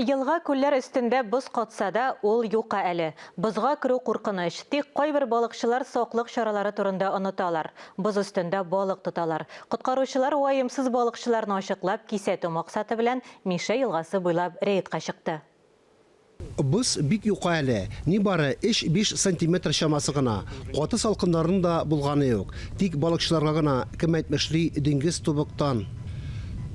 Елга-күлләр өстендә боз катса да, ул юка әле. Бозга керү куркыныч. Тик кайбер балыкчылар саклык чаралары турында оныталар. Боз өстендә балык тоталар. Коткаручылар ваемсыз балыкчыларны ачыклап, кисәтү максаты белән Мишә елгасы буйлап рейдка чыкты. Боз бик юка әле, нибары өч-биш сантиметр чамасы гына. Каты салкыннарның да булганы юк. Тик балыкчыларга гына, кем әйтмешли, диңгез тубыктан.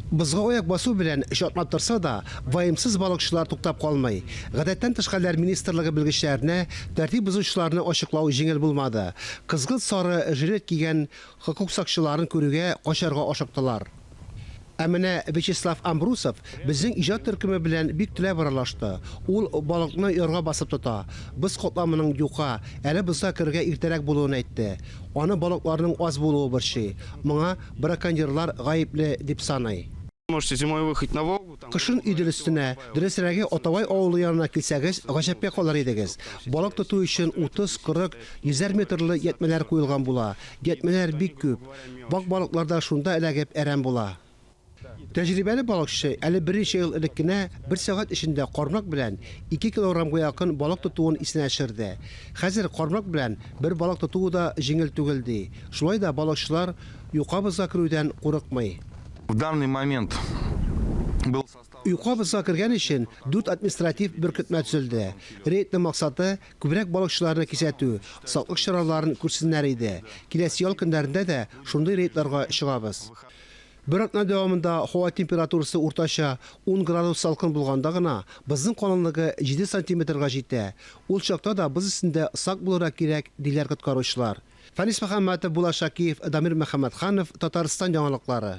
Бозга аяк басу белән чатнап торса да, ваемсыз балыкчылар туктап калмый. Гадәттән тыш хәлләр министрлыгы белгечләренә тәртип бозучыларны ачыклау җиңел булмады. Кызгылт сары жилет кигән хокук сакчыларын күрүгә качарга ашыктылар. Ә менә Вячеслав Амбрусов безнең иҗат төркеме белән бик теләп аралашты. Ул балыкны ярга басып тота. Боз катламының юка, әле бозга керергә иртәрәк булуын әйтте. Аны балыкларның аз булуы борчый. Моңа браконьерлар гаепле, дип саный. Можете зимой выехать на Волгу, там. Кышын Идел өстенә, дөресрәге, Атабай авылы янына килсәгез, гаҗәпкә калыр идегез. Балык тоту өчен 30, 40, йөзәр метрлы ятьмәләр куелган була. Ятьмәләр бик күп. Вак балыклар да шунда эләгеп әрәм була. Тәҗрибәле балыкчы әле берничә ел элек кенә бер сәгать эчендә кармак белән ике килограммга якын балык тотуын исенә төшерде. Хәзер кармак белән бер балык тотуы да җиңел түгел, ди. Шулай да балыкчылар юка бозга керүдән курыкмый. В данный момент был составлен. Юка бозга кергән өчен дүрт административ беркетмә төзелде. Рейдның максаты, күбрәк балыкчыларны кисәтү, саклык чараларын күрсеннәр иде. Киләсе ял көннәрендә дә шундый рейдларга чыгабыз. Бер атна дәвамында һава температурасы уртача ун градус салкын булганда гына бозның калынлыгы җиде сантиметрга җитә. Ул чакта да боз өстендә сак булырга кирәк, диләр коткаручылар. Фәнис Мөхәммәтов, Булат Шакиев, Дамир Мөхәммәтханов, Татарстан яңалыклары.